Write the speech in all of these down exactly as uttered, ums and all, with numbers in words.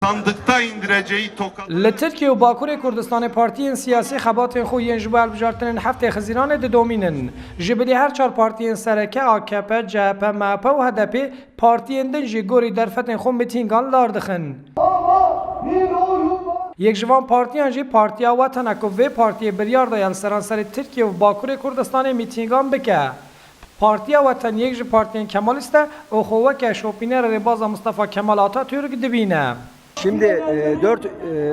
Sandıkta indireceği tokat. Li Tirkiye û Bakurê Kurdistanê partiyên siyasî xebatên xwe yên ji bo hilbijartinên heftê Xizîranê didomînin. Ji bilî her çar partiyên sereke A K P, C H P, M H P û H D P, partiyên din jî gorî derfetên xwe mitîngan li dar dixin. Yek ji van partiyan jî Partiya Weten e ku vê partiyê biryar daye li seranserê Tirkiye û Bakurê Kurdistanê mîtîngan bike. Partiya Weten yek ji partiyên Kemalîst e û xwe weke şopînerê rêbaza Mustafa Kemal Atatürk dibîne. Şimdi e, dört e,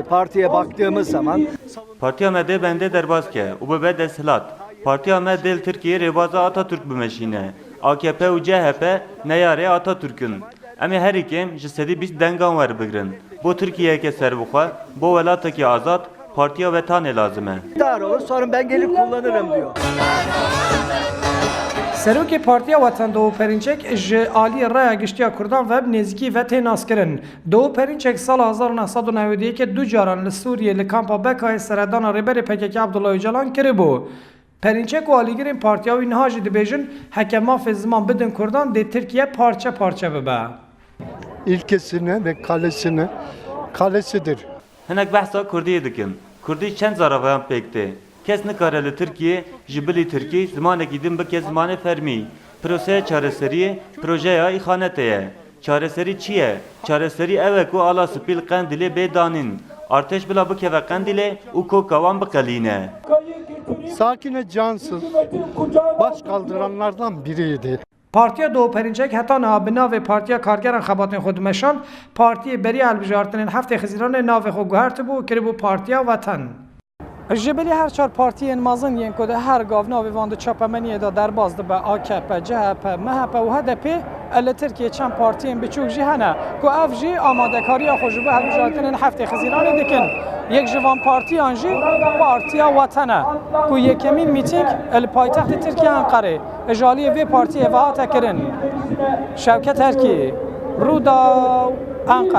partiye baktığımız zaman Partiya me dê bendê derbas ke û bibe desthilat. Partiya me dê li Tirkiyeyê rêbaza Atatürk bimeşîne. A K P û C H P neyarê Atatürk in. Em ê herî kêm ji sedî bîst dengan werbigrin. Bo Tirkiyeyeke serbixwe, bo welatekî azad, Partiya Wetanê lazim e. dar olur, sonra ben gelip kullanırım diyor. Serokê Partiya Weten Doğu Perinçek ji aliyê Raya Giştiya Kurdan ve bi nêzîkî ve tê naskirin. Doğu Perinçek sala hezar û neh sed û newêd û yekê du caran li Sûriyê li kampa Bekayê seredana Rêberê P K K Abdullah Ocalan kiribû. Perinçek û alîgirên partiya wî niha jî dibêjin, heke mafê ziman bidin Kurdan, dê Tirkiye parçe parçe bibe. ilkesini ve kalesini kalesidir. Hinek behsa Kurdiyê dikin. Kurdî çend zarafayan pêk tê. Kes nikare li Tirkiyê ji bilî Tirkî zimanekî din bike zimanê fermî. Proseya çareseriyê projeya îxanetê ye. Çareserî çi ye? Çareserî ew e ku ala spî li Qendîlê bê danîn. Artêş bila bikeve Qendîlê û koka wan biqelîne. Sakine Cansız baş kaldıranlardan biriydi. Partiya Doğu Perinçek heta niha bi navê Partiya Kargeran xebatên xwe dimeşand, partiyê beriya hilbijartinên heftê Xizîranê navê xwe guhertibû û kiribû Partiya Weten. Ji bilî her çar partiyên mezin yên ku di her gav navê van di çapemeniyê de derbas dibe, A K P, C H P, M H P û H D P, li Tirkiyê çend partiyên biçûk jî hene ku ev jî amadekariya xwe ji bo hilbijartinên heftê Xizîranê dikin. Yek ji van partiyan jî Partiya Weten e ku yekemîn mîtîng li paytextê Tirkiye Enqerê ji aliyê vê partiyê ve hate kirin. Şewket Erkî, Rûdaw, Enqere.